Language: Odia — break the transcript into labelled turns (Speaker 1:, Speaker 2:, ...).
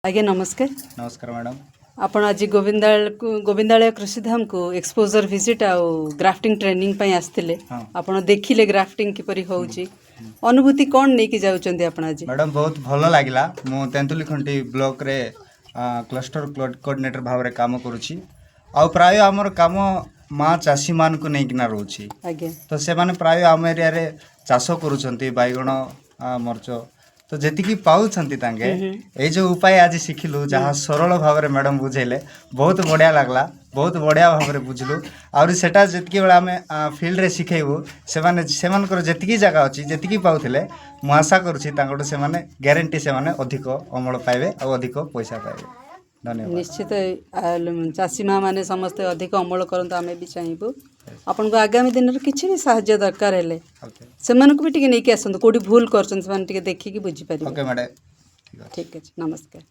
Speaker 1: ଆଜ୍ଞା, ନମସ୍କାର।
Speaker 2: ନମସ୍କାର ମ୍ୟାଡ଼ାମ୍।
Speaker 1: ଆପଣ ଆଜି ଗୋବିନ୍ଦାଳୟ କୃଷିଧାମକୁ ଏକ୍ସପୋଜର ଭିଜିଟ୍ ଆଉ ଗ୍ରାଫ୍ଟିଂ ଟ୍ରେନିଂ ପାଇଁ ଆସିଥିଲେ।
Speaker 2: ହଁ।
Speaker 1: ଆପଣ ଦେଖିଲେ ଗ୍ରାଫ୍ଟିଂ କିପରି ହେଉଛି। ଅନୁଭୂତି କ'ଣ ନେଇକି ଯାଉଛନ୍ତି ଆପଣ ଆଜି?
Speaker 2: ମ୍ୟାଡ଼ାମ୍, ବହୁତ ଭଲ ଲାଗିଲା। ମୁଁ ତେନ୍ତୁଳିଖୁଣ୍ଟି ବ୍ଲକରେ କ୍ଲଷ୍ଟର କୋଅର୍ଡ଼ିନେଟର ଭାବରେ କାମ କରୁଛି ଆଉ ପ୍ରାୟ ଆମର କାମ ମା ଚାଷୀମାନଙ୍କୁ ନେଇକିନା ରହୁଛି। ତ ସେମାନେ ପ୍ରାୟ ଆମ ଏରିଆରେ ଚାଷ କରୁଛନ୍ତି ବାଇଗଣ, ମରିଚ। ତ ଯେତିକି ପାଉଛନ୍ତି ତାଙ୍କେ, ଏଇ ଯେଉଁ ଉପାୟ ଆଜି ଶିଖିଲୁ, ଯାହା ସରଳ ଭାବରେ ମ୍ୟାଡ଼ାମ୍ ବୁଝେଇଲେ, ବହୁତ ବଢ଼ିଆ ଲାଗିଲା। ବହୁତ ବଢ଼ିଆ ଭାବରେ ବୁଝିଲୁ। ଆହୁରି ସେଟା ଯେତିକି ବେଳେ ଆମେ ଫିଲ୍ଡରେ ଶିଖେଇବୁ, ସେମାନେ ସେମାନଙ୍କର ଯେତିକି ଜାଗା ଅଛି, ଯେତିକି ପାଉଥିଲେ, ମୁଁ ଆଶା କରୁଛି ତାଙ୍କଠୁ ସେମାନେ ଗ୍ୟାରେଣ୍ଟି ସେମାନେ ଅଧିକ ଅମଳ ପାଇବେ ଆଉ ଅଧିକ ପଇସା ପାଇବେ। ଧନ୍ୟବାଦ।
Speaker 1: ନିଶ୍ଚିତ ଚାଷୀ ମା ମାନେ ସମସ୍ତେ ଅଧିକ ଅମଳ କରନ୍ତୁ, ଆମେ ବି ଚାହିଁବୁ। ଆପଣଙ୍କୁ ଆଗାମୀ ଦିନରେ କିଛି ବି ସାହାଯ୍ୟ ଦରକାର ହେଲେ ସେମାନଙ୍କୁ ବି ଟିକେ ନେଇକି ଆସନ୍ତୁ। କେଉଁଠି ଭୁଲ କରୁଛନ୍ତି, ସେମାନେ ଟିକେ ଦେଖିକି ବୁଝିପାରିବେ।
Speaker 2: ଓକେ ମ୍ୟାଡ଼ାମ୍, ଠିକ୍ ଅଛି।
Speaker 1: ଠିକ୍ ଅଛି, ନମସ୍କାର।